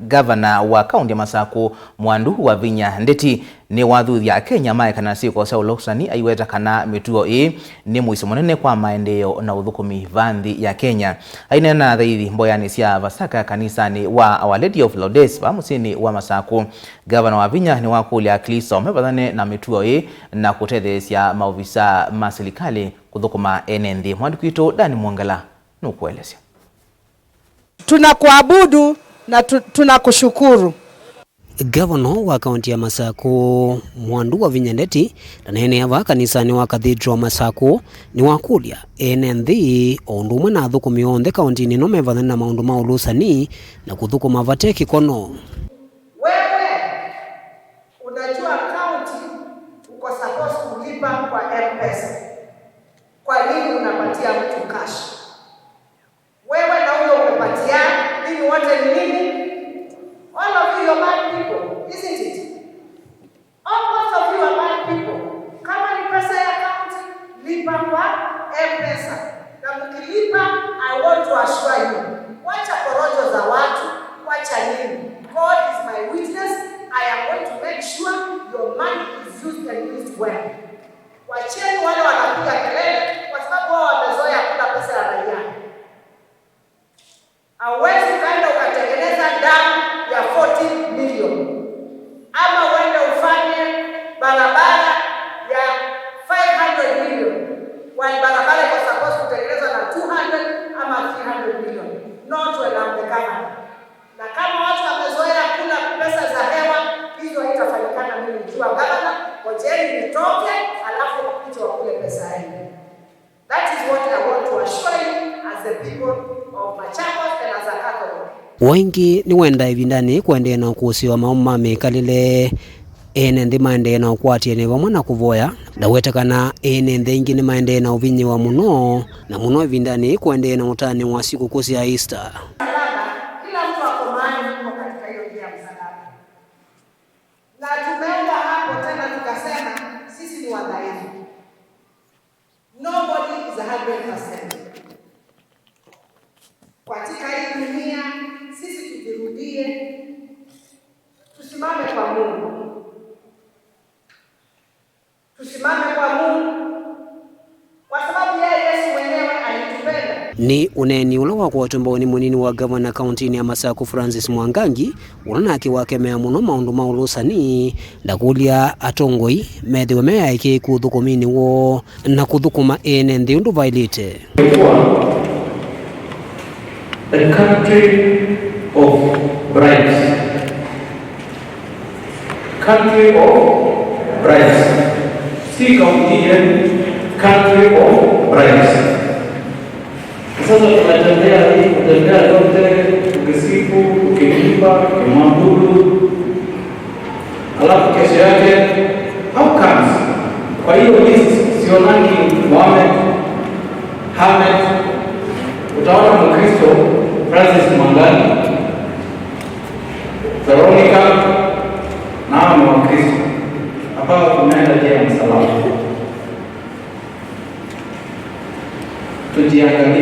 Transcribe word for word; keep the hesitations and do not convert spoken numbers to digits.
Ngavana wa kaunti ya Masakũ, Mwandu Wavinya Ndeti, nĩwathuthya Akenya maekana syĩko sya ũlũsani, aiweta kana mĩtuo ĩĩ nĩ mũisyo mũnene kwa maendeeo na ũthũkũmi vaa nthĩ ya Kenya. Aineena na athaithi mboyanĩ sya Vasaka kanisanĩ wa Our Lady of Lourdes vaa mũsyĩnĩ wa Masakũ, Ngavana Wavinya nĩwakũlya Aklĩsto mevathane na mĩtuo ĩĩ na kũtetheesya maovisa ma silikalĩ kũthũkũma ene nthĩ. Mwandĩki witũ Dan Mwongela nũkũelesya. Tunakuabudu na tu-, tunakushukuru. Ngavana wa kaunti ya Masakũ, Mwandu Wavinya Ndeti, ndaneenea vaa kanisanĩ wa Cathedral Masakũ, nĩwakũlya ene nthĩ, o ũndũ ũmwe na athũkũmi onthe kauntinĩ ĩno mevathane na maũndũ ma ũlũsani na kũthũkũma vate kĩkono. Wewe unajua kaunti uko supposed kulipa kwa M-Pesa. Kwa nini unapatia mtu cash? Wewe na huyo umepatia, ninyi wote ni nini? All of you, you're bad people, isn't it? All most of you are bad people. Kama ni pesa ya county, lipa kwa M-Pesa. Na mkilipa, I want to assure you, wacha porojo za watu, wacha nini. God is my witness, I am going to make sure your money is used and used well. Wacheni wale wanapiga kelele kwa sababu wao wamezoea kula pesa ya raia. Hauwezi ukaenda ukatengeneza dam ya forty million ama uende ufanye barabara ya five hundred million, while barabara iko supposed kutengenezwa na two hundred ama three hundred million, not when I'm the governor. Na kama watu wamezoea kula pesa za hewa, hizo haitafanyikana mimi nikiwa gavana. Ngojeni nitoke, alafu wakuje wakule pesa yenu. That is what I want to assure you as the people of Machakos and as a Catholic. O ĩngĩ nĩwenda ĩvindanĩ kũendeea na ũkũsĩ wa maũndũ ma mĩkalĩle, ene nthĩ maendee na ũkwatĩanĩ vamwe na kũvoya. Ndaweta kana ene nthĩ aingĩ nĩmaendee na ũvinyĩwa mũno, na mũno ĩvindanĩ kũendee na ũtanĩ wa sikũkũ sya Easter. Msalaba, kila mtu ako mahali yuko katika hiyo njia ya msalaba. Na tumeenda hapo tena tukasema sisi ni wadhaifu. Nobody is a hundred percent. Katika hii dunia, sisi tujirudie, tusimame kwa Mungu. Tusimame kwa Mungu, kwa sababu yeye Yesu mwenyewe alitupenda. Nĩ ũneeni ũla wakwatwe mbau nĩ mũnini wa ngavana kauntinĩ ya Masakũ, Francis Mwangangi, ũla nake wakemea mũno maũndũ ma ũlũsani, ndakũlya atongoi methĩwe me aĩkĩĩku ũthũkũminĩ woo na kũthũkũma ene nthĩ ũndũ vaĩlĩte. The country of bribes. Country of bribes. Si kaunti yenu, country of bribes. Sasa tunatembea hii, kutembea kote, tukisifu, tukimba, tukimwabudu. Alafu kesho yake, how comes? Kwa hiyo list sionangi Mohamed, Hamed, utaona Mkristo Francis Mwangangi, Veronica, na hao ni Wakristo ambao tunaenda njia ya msalaba. Tujiangalie.